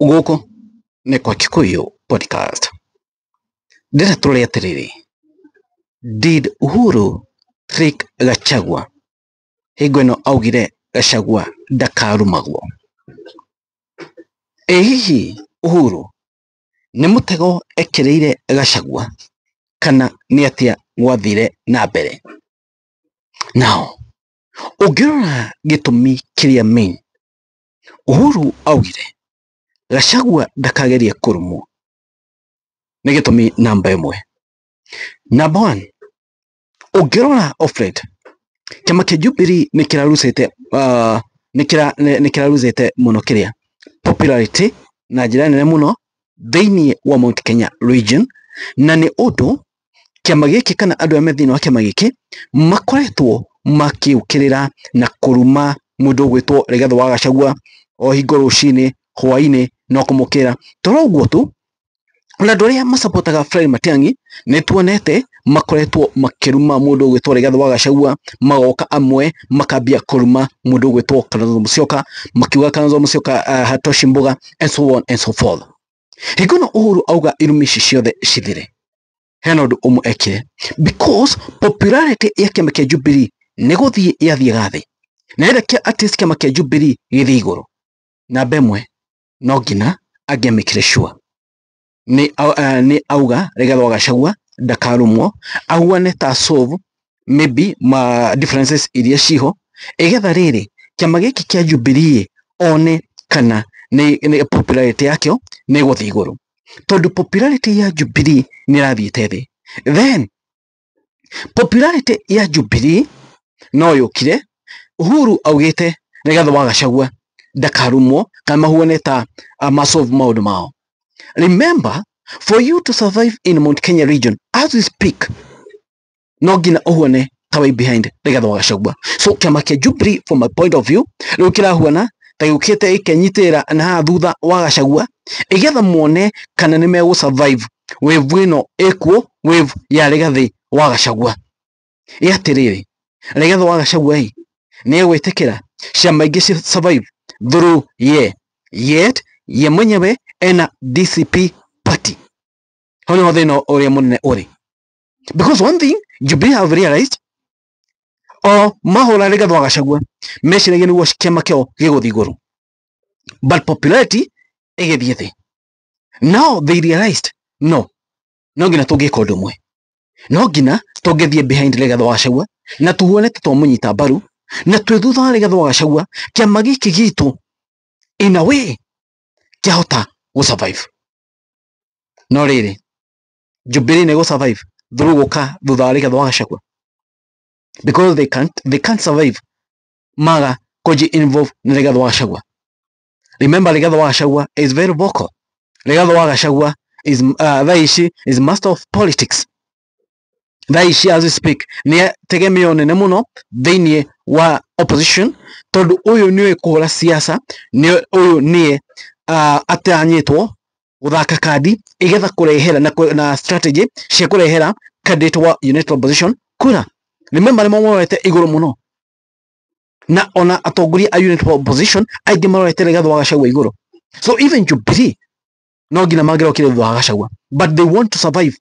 Gũkũ nĩ kwa Kikuyu Podcast. Ndĩrenda tũrore atĩrĩrĩ, did Uhuru trick Gachagua? Hingo ĩno augire Gachagua ndakarumagwo. Ĩ hihi Uhuru nĩ mũtego ekĩrĩire Gachagua kana nĩ atĩa gwathire na mbere? Now, ũngĩrora gĩtũmi kĩrĩa main Uhuru augire Gachagua ndakagerie kũrumwo nĩ gĩtũmi namba ĩmwe. Number one, ũngĩrora of late kĩama kĩa Jubilee nĩ kĩrarucĩte nĩ kĩrarucĩte mũno kĩrĩa popularity na njĩra nene mũno thĩinĩ wa Mount Kenya region, na nĩ ũndũ kĩama gĩkĩ kana andũ arĩa me thĩinĩ wa kĩama gĩkĩ makoretwo makĩũkĩrĩra na kũruma mũndũ ũgwĩtwo Rigathĩ wa Gachagua o hingo rũcinĩ hwainĩ no kũmũkĩra. Toro ũguo tu, ona andũ arĩa macapotaga Fred Matiang'i nĩ tuonete makoretwo makĩruma mũndũ ũgwĩtwo Rigathĩ wa Gachagua, magoka amwe makambia kũruma mũndũ ũgwĩtwo Kalonzo Musyoka, makiuga Kalonzo Musyoka hatoshi mboga and so on and so forth. Hingo ĩno Uhuru auga irumi ici ciothe cithire, hena ũndũ ũmwe ekire, because popularity ya kĩama kĩa Jubilee nĩ gũthiĩ yathiaga thĩ, na enda at least kĩama kĩa Jubilee gĩthiĩ igũrũ, namba ĩmwe no nginya angĩamĩkire sure nĩ auga Rigathĩ wa Gachagua ndakarumwo, ahuane ta solve maybe ma differences iria ciho, igetha rĩrĩ kĩama gĩkĩ kĩa Jubilee one kana nĩ popularity yakĩo nĩ ĩgũthiĩ igũrũ, tondũ popularity ya Jubilee nĩ ĩrathiĩte thĩ. Then popularity ya Jubilee no yũkire Uhuru augĩte Rigathĩ wa Gachagua ndakarumwo kana mahuane ta masolve maũndũ mao. Remember, for you to survive in Mount Kenya region as we speak, no nginya ũhuane ta wĩ behind Rigathĩ wa Gachagua. So kĩama kĩa Jubilee, from my point of view, rĩu kĩrahuana ta gĩũkĩte gĩkenyitĩrĩra na haha thutha wa Gachagua, igetha muone kana nĩ megũ survive wave ĩno ĩkuo, wave ya Rigathĩ wa Gachagua. Ĩ atĩrĩrĩ, Rigathĩ wa Gachagua ĩ nĩ egwĩtĩkĩra ciama ingĩ ci survive through ye, yet ye mwenyewe ena DCP party? Hau nĩho thĩna ũrĩa mũnene ũrĩ, because one thing Jubilee have realized, o mahũra Rigathĩ wa Gachagua meciragia nĩguo kĩama kĩao gĩgũthiĩ igũrũ, but popularity ĩgĩthiĩ thĩ. Now they realized, no, no nginya tũngĩka ũndũ ũmwe, no nginya tũngĩthiĩ behind Rigathĩ wa Gachagua na tuhuane ta twamũnyita mbaru na twĩ thutha wa Rigathĩ wa Gachagua, kĩama gĩkĩ gitũ in a way kĩahota gũ survive. No rĩrĩ, Jubilee nĩ gũ survive through gũka thutha wa Rigathĩ wa Gachagua? Because they can't survive maga kũji involve na Rigathĩ wa Gachagua. Remember, Rigathĩ wa Gachagua is very vocal. Rigathĩ wa Gachagua is thaa ici is master of politics. Thaa ici as we speak nĩ tegemeo nene mũno thĩinĩ wa opposition, tondũ ũyũ nĩwe kũhũra siasa, nĩ ũyũ nĩe atanyĩtwo gũthaka kandi igetha kũrehera na strategy cia kũrehera candidate wa United Opposition kura. Remember, nĩ mamũrorete igũrũ mũno, na ona atongoria a United Opposition aingĩ marorete Rigathĩ wa Gachagua igũrũ. So even Jubilee no nginya mangĩrokire thutha wa Gachagua, but they want to survive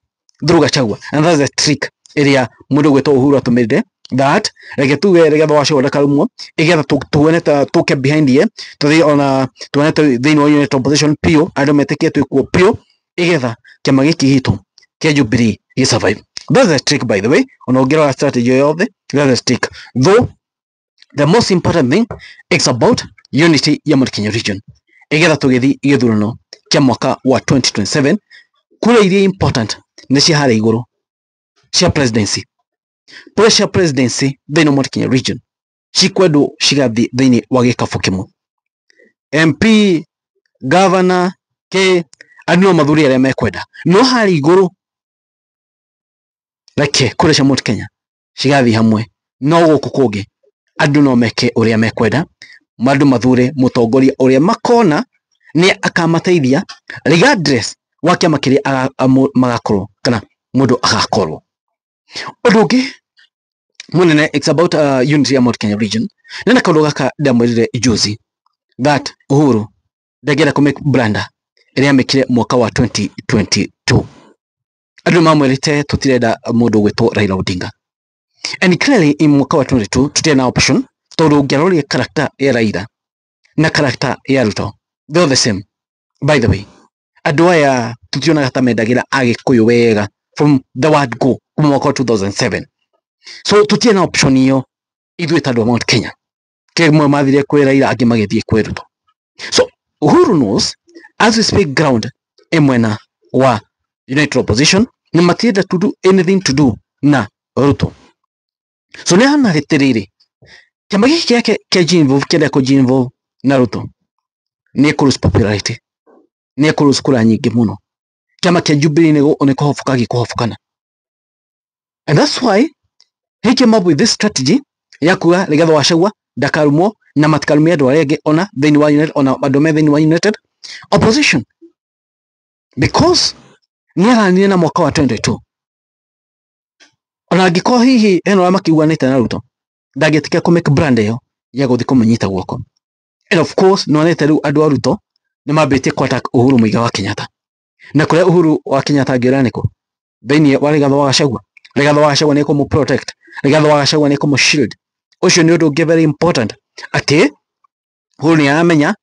through Gachagua, and that's the trick ĩrĩa mũndũ ũgwĩtwo Uhuru atũmĩrire, that reke tuge Rigathĩ wa Gachagua ndakarumwo, igetha tuone ta tũke behind ye, tũthiĩ ona tuone ta thĩinĩ wa United Opposition piũ, andũ metĩkie twĩkuo piũ, igetha kĩama gĩkĩ gitũ kĩa Jubilee gĩ survive. That's the trick, by the way. Ona ũngĩrora strategy yothe, that's the trick. Though the most important thing is about unity ya Mount Kenya region, igetha tũgĩthiĩ gĩthurano kĩa mwaka wa 2027, kura iria important nĩ cia harĩa igũrũ cia presidency. Kura cia presidency thĩinĩ wa Mount Kenya region cikwendwo cigathiĩ thĩinĩ wa gĩkabũ kĩmwe. MP, governor, k andũ no mathure arĩa mekwenda, no harĩa igũrũ reke kura cia Mount Kenya cigathiĩ hamwe. No gũkũ kũngĩ andũ no meke ũrĩa mekwenda, andũ mathure mũtongoria ũrĩa makona nĩ akamateithia regardless wa kĩama kĩrĩa magakorwo kana mũndũ agakorwo. Ũndũ ũngĩ mũnene, it's about unity ya Mount Kenya region. Nena kaũndũ gaka ndamwĩrire juzi that Uhuru Ndangĩenda kũ make blunder ĩrĩa amĩkire mwaka wa 2022. Andũ mamwĩrĩte tũtirenda mũndũ ũgwĩtwo Raila Odinga, and clearly in mwaka wa 22 tũtirĩ na option, tondũ ũngĩaroria character ya Raila na character ya Ruto, they are the same. By the way, andũ aya tutionaga ta mendagĩra Agĩkũyũ wega from the word go kuma mwaka wa 2007. So tũtirĩ na option iyo ithuĩ ta andũ a Mount Kenya. Kĩmwe mathire kwĩ Raila, angĩ magĩthiĩ kwĩ Ruto. So Uhuru knows as we speak ground ĩ mwena wa United Opposition na matienda to do anything to do na Ruto. So nĩ hana rĩtĩrĩrĩ kĩama gĩkĩ gĩake kĩa jinvolve kĩenda kũ jinvolve na Ruto nĩ kũ lose popularity, nĩ kũ lose kura nyingĩ mũno. Kĩama kĩa Jubilee nĩ kũhoboka gĩkũhobokana, and that's why he came up with this strategy ya kuga Rigathi wa Gachagua ndakarumwo na matikarumie andũ arĩa angĩ ona thĩinĩ wa United, ona andũ me thĩinĩ wa United Opposition, because nĩ aranire na mwaka wa 22 ona angĩkorwo hihi hena ũrĩa makĩiguanĩte na Ruto, ndangĩtĩkĩra kũ make brand ĩyo ya gũthiĩ kũmũnyita guoko. And of course nĩwonete rĩu andũ a Ruto nĩ mambĩtie kũ attack Uhuru Muigai wa Kenyatta, na kũrĩa Uhuru wa Kenyatta angĩũra nĩkũ? Thĩinĩ wa Rigathi wa Gachagua. Rigathi wa Gachagua nĩ kũmũ protect, Rigathi wa Gachagua nĩ kũmũ shield. Ũcio nĩ ũndũ ũngĩ very important, atĩ Uhuru nĩ aramenya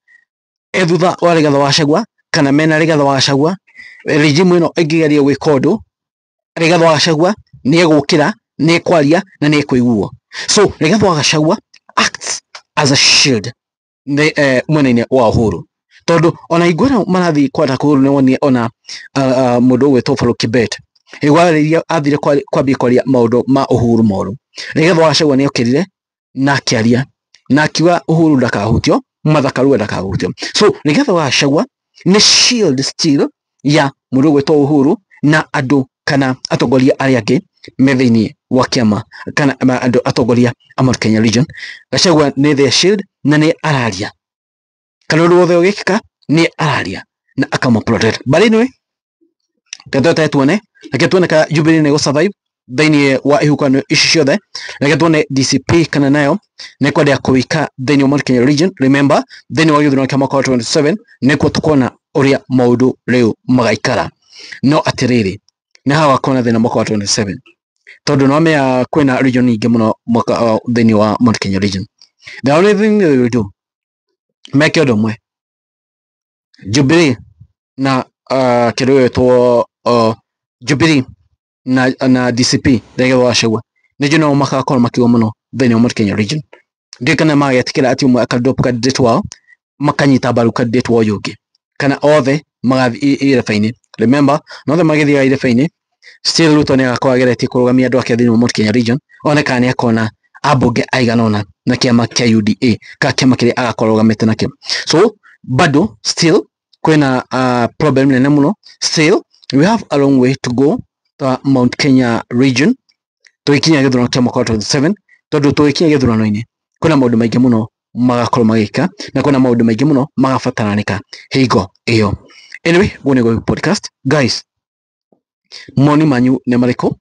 e thutha wa Rigathi wa Gachagua kana mena Rigathi wa Gachagua, regime ĩno ĩngĩgeria gwĩka ũndũ, Rigathi wa Gachagua nĩ egũkĩra, nĩ ekwaria na nĩ ekũiguo. So Rigathi wa Gachagua acts as a shield nĩ mwena-inĩ wa Uhuru, tondũ ona hingo ĩno marathiĩ kwata Uhuru nĩ wonire ona mũndũ ũgwĩtwo Farouk Kibet hĩndĩ athire kwambia kwaria maũndũ ma Uhuru moru, Rigathi wa Gachagua nĩ okĩrire na akĩaria na akiuga Uhuru ndakahutio, Martha Karua ndakahutio. So Rigathi wa Gachagua nĩ shield still ya mũndũ ũgwĩtwo Uhuru na andũ kana atongoria arĩa angĩ me thĩinĩ wa kĩama kana andũ atongoria a Mount Kenya region. Gachagua nĩ their shield na nĩ araria kana ũndũ wothe ũgĩkĩka nĩ araria na akama protect. But anyway, reke tuone, reke tuone kana Jubilee nĩ survive thĩinĩ wa ihukano ici ciothe. Reke tuone DCP kana nayo nĩ kwendea kũwika thĩinĩ wa Mount Kenya region. Remember, thĩinĩ wa gĩthurano kĩa mwaka wa 27 nĩkuo tũkona ũrĩa maũndũ rĩu magaikara. No atĩrĩrĩ, nĩ hagakorwo na thĩna mwaka wa 27, tondũ no mea kwĩna region nyingĩ mũno mwaka thĩinĩ wa Mount Kenya region. The only thing they will do, meke ũndũ ũmwe, Jubilee na kĩndũ gĩgwĩtwo Jubilee na DCP Rigathi wa Gachagua nĩnjũĩ no magakorwo makiuga mũno thĩinĩ wa Mount Kenya region. Ndiũĩ kana magetĩkĩra atĩ ũmwe akadrop candidate wao makanyita mbaru candidate wa ũyũ ũngĩ, kana othe magathiĩ ireba-inĩ. Remember, na othe magĩthiaga ireba-inĩ, still Ruto nĩ agakorwo ageretie kũrũgamia andũ ake thĩinĩ wa Mount Kenya region, one kana nĩ akona ambunge aigana ũna na kĩama kĩa UDA kana kĩama kĩrĩa agakorwo arũgamĩte nakĩo. So bado still kwĩna problem nene mũno. Still we have a long way to go ta Mount Kenya region tũgĩkinya gĩthurano kĩa mwaka wa 27, tondũ tũgĩkinya gĩthurano-inĩ kwĩna maũndũ maingĩ mũno magakorwo magĩka na kwĩna maũndũ maingĩ mũno magabataranĩka hingo ĩyo. Anyway, guo nĩguo podcast guys, moni manyu nĩ marĩkũ?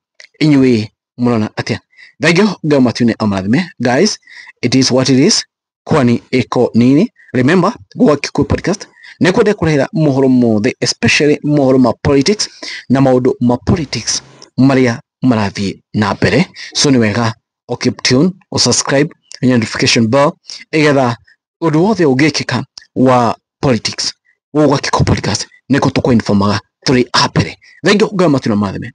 Inyuĩ mũrona atĩa? Thank you, Ngai matune amarathime. Guys, it is what it is, kwani iko nini? Remember, gwa Kikuyu podcast nĩ kwenda kũrehera mohoro mothe, especially mohoro ma politics na maũndũ ma politics marĩa marathiĩ na mbere. So nĩ wega o keep tune, o subscribe, notification bell, igetha ũndũ wothe ũngĩkĩka wa politics gũkũ gwa Kikuyu podcast nĩkuo tũkũinformaga tũrĩ a mbere. Thank you, Ngai matune amarathime.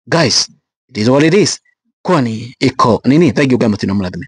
Guys, it is what it is, kwani iko nini? Thank you, Ngai matune amarathime.